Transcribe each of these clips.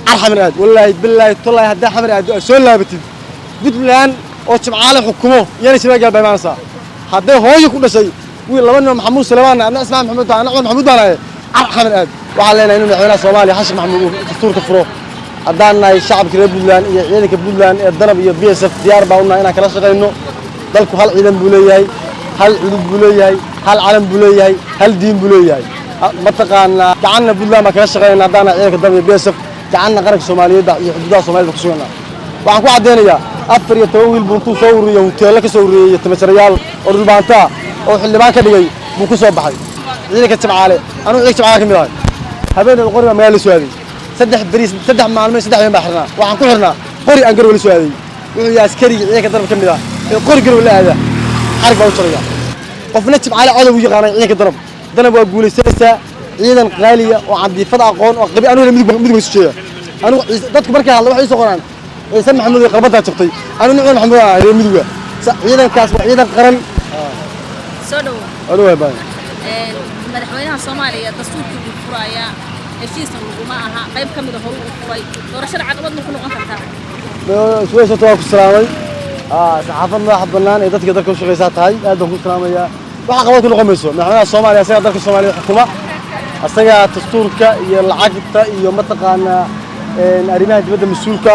Car Xamar aad, wallaahi billaahi tallaahi, haddaa Xamar aado aad soo laabatid, Puntland oo Jimcaale xukumo iyana shabaagaal baa imaanaysaa. Hadday hooyo ku dhashay wiil laba nin Maxamuud Suleymaan, adna Ismaan Maxamuud, anna Cumar Maxamuud baan ahay. Car Xamar aad. Waxaan leenahay inuu madaxweynaha Soomaaliya Xashin Maxamuud uu dastuurka furo. Haddaan nahay shacabka reer Puntland iyo ciidanka Puntland ee Danab iyo BSF, diyaar baa u nahay inaan kala shaqayno. Dalku hal ciidan buu leeyahay, hal cudub buu leeyahay, hal calan buu leeyahay, hal diin buu leeyahay. Mataqaanaa, gacanna Puntland baan kala shaqaynaa haddaan nahay ciidanka Danab iyo BSF, gacanna qaranka Soomaaliyeed iyo xuduudaha Soomaalida ku suganaa. Waxaan ku caddeynayaa, 14 wiil buu intuu soo ururiyey, huteello ka soo ururiyey, timajarayaal oo dhulbaantaa oo xildhibaan ka dhigay buu ku soo baxay. Ciidanka Jimcaale, anugu ciidanka Jimcaale ka mid ahay. Habeeneed qori baa magaala la soo aaday. 3 beri, 3 maalmood, 3 habeen baa xirnaa. Waxaan ku xirnaa qori aan Garowe la soo aaday. Wuxuu yahay askarigii ciidanka Danab ka mid ah ee qori Garowe la aada, xarig baa u jaraya. Qofna Jimcaale codow u yaqaanay ciidanka Danab. Danab waa guulaysanaysaa, ciidan qaaliya oo cadiifada aqoon oo qabi. Anugu midug midug isu jeeda. Anugu dadku markay hadla waxay soo qoraan Ciise Maxamuud iyo qalbadaa jabtay. Anigu Nicmad Maxamuud aan reer miduga. Ciidankaas waa ciidan qaran. Soo dhowo. Anigu waa baan. Madaxweynaha Soomaaliya dastuurkii buu furayaa, heshiisna laguma aha. Qayb ka mida horu u furay, doorashada caqabad ma ku noqon kartaa? Suwaysato, waa ku salaamay. Saxaafad madaxa bannaan ee dadka dalka u shaqaysaa tahay, aad baan ku salaamayaa. Wax caqabad ku noqon mayso. Madaxweynaha Soomaaliya asagaa dalka Soomaaliya xukuma, asagaa dastuurka iyo lacagta iyo mataqaanaa arrimaha dibadda mas-uulka.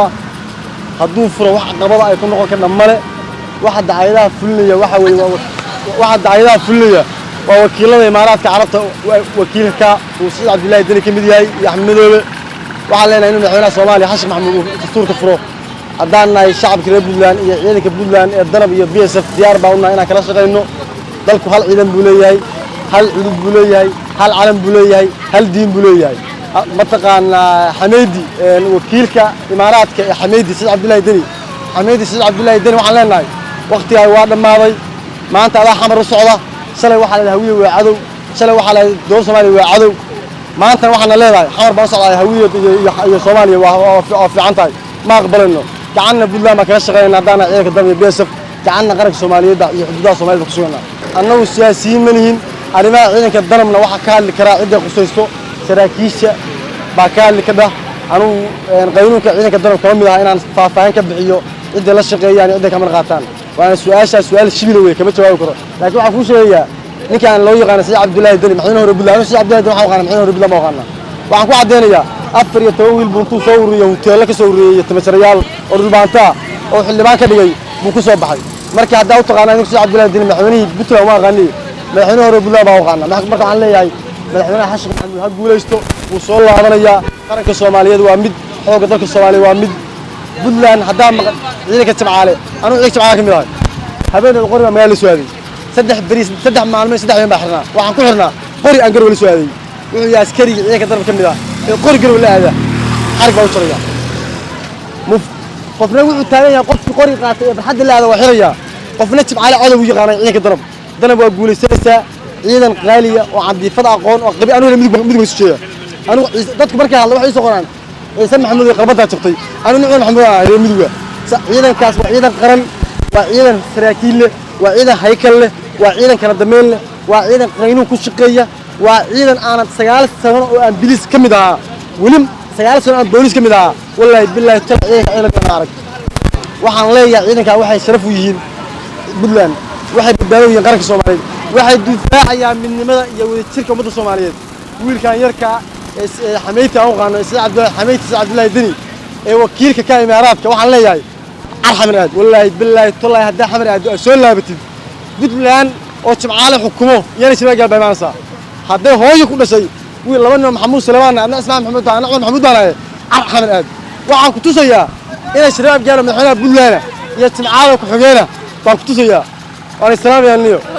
Hadduu furo, wax caqabada ay ku noqon karna male. Waxa dacayadaha fulinaya waxa weeye, waxa dacayadaha fulinaya waa wakiilada Imaaraadka Carabta, wakiilka uu Saciid Cabdullaahi Deni ka mid yahay iyo Axmed Madoobe. Waxaan leenahay inuu madaxweynaha Soomaaliya Xashin Maxamuud uu dastuurka furo. Haddaan nahay shacabka reer Puntland iyo ciidanka Puntland ee Danab iyo BSF, diyaar baa u nahay inaan kala shaqayno. Dalku hal ciidan buu leeyahay, hal cudub buu leeyahay, hal calan buu leeyahay, hal diin buu leeyahay. Mataqaanaa, Xameydi, wakiilka Imaaraadka ee Xameydi Saciid Cabdullaahi Deni, Xameydi Saciid Cabdullaahi Deni, waxaan leenahay waqtigaa waa dhammaaday. Maanta adaa Xamar u socda. Shalay waxaa leedahay Hawiye waa cadow, shalay waxaa leedahay dowladda Soomaaliya waa cadow, maantana waxaana leedahay Xamar baan u socdaa, Hawiye iyo Soomaaliya waa fiican tahay. Ma aqbalayno. Gacanna Puntland baan kaga shaqaynaa haddaan nahay ciidanka Danab iyo BSF, gacanna qaranka Soomaaliyeed iyo xuduudaha Soomaalida ku suganaa. Annagu siyaasiyiin ma nihin. Arrimaha ciidanka Danabna waxaa ka hadli karaa cidday qusaysto, saraakiisha baa ka hadli kadhah. Anugu qaynuunka ciidanka Danab kama mid aha inaan faahfaahin ka bixiyo cidday la shaqeeyaan iyo cidday kamar qaataan. Waana su-aashaas su-aal shibila wey, kama jawaabi karo. Laakiin waxaan kuu sheegayaa, ninkaan loo yaqaano Saciid Cabdullaahi Deni, madaxweynaha hore Puntland, anu Saciid Cabdullahi Deni waxaan aqaana, madaxweynaha hore Puntland baan aqaana. Waxaan ku caddeynayaa, 14 wiil buu intuu soo ururiyey, huteello ka soo ururiyey, timajarayaal oo dhulbaantaa oo xildhibaan ka dhigay buu ku soo baxay. Marka haddaa u taqaanaa idinku Saciid Cabdullaahi Deni madaxweynihii Puntland, uma aqaaniy, madaxweynaha hore Puntland baan u aqaana. Marka waxaan leeyahay madaxweynaha Xashin Maxamuud ha guulaysto, wuu soo laabanayaa. Qaranka Soomaaliyeed waa mid, xoogga dalka Soomaaliya waa mid. Puntland haddaa maqan ciidanka Jimcaale, anugu ciidanka Jimcaale ka mid ahay. Habeeneed qori baa magaala la soo aaday. 3 beri, 3 maalmood, 3 habeen baa xirnaa. Waxaan ku xirnaa qori aan Garowe la soo aaday. Wuxuu yahay askarigii ciidanka Danab ka mid ah ee qori Garowe la aada, xarig baa u jaraya. Qofna wuxuu taagan yahay qofkii qori qaatay ee barxadda la aada waa xirayaa. Qofna Jimcaale codow u yaqaanay ciidanka Danab. Danab waa guulaysanaysaa, ciidan qaaliya oo cadiifada aqoon oo qabi. Anugu midug midug isu jeeda. Anugu dadku markay hadla waxay soo qoraan Ciise Maxamuud iyo qalbadaa jabtay. Anigu Nicmad Maxamuud aan reer miduga. Ciidankaas waa ciidan qaran, waa ciidan saraakiil leh, waa ciidan haykal leh, waa ciidan kala dambeyn leh, waa ciidan qaynuun ku shaqeeya, waa ciidan aanan 9 sano oo aan biliis ka mid ahaa, weli 9 sano aan booliis ka mid ahaa, wallaahi billaahi tal ciidanka ciidan arag. Waxaan leeyahay ciidankaa waxay sharaf u yihiin Puntland, waxay badbaado u yihiin qaranka Soomaaliyeed, waxay difaacayaan midnimada iyo wadajirka ummadda Soomaaliyeed. Wiilkan yarka ee Xameyti aan u qaano, Saciid Cabdullaahi Xameyti, Saciid Cabdullaahi Deni ee wakiilka ka Imaaraadka, waxaan leeyahay car Xamar aad. Wallaahi billaahi tallaahi, haddaa Xamar aado aad soo laabatid, Puntland oo Jimcaale xukumo iyana shabaagaal baa imaanaysaa. Hadday hooyo ku dhashay wiil laba nin Maxamuud Suleymaan, adna Ismaan Maxamuud, anna Cumar Maxamuud baan ahay. Car Xamar aad. Waxaan ku tusayaa inay shabaab gaalo madaxweynaha Puntland iyo Jimcaale ku-xigeena baan ku tusayaa. Waan islaamayaa niyo.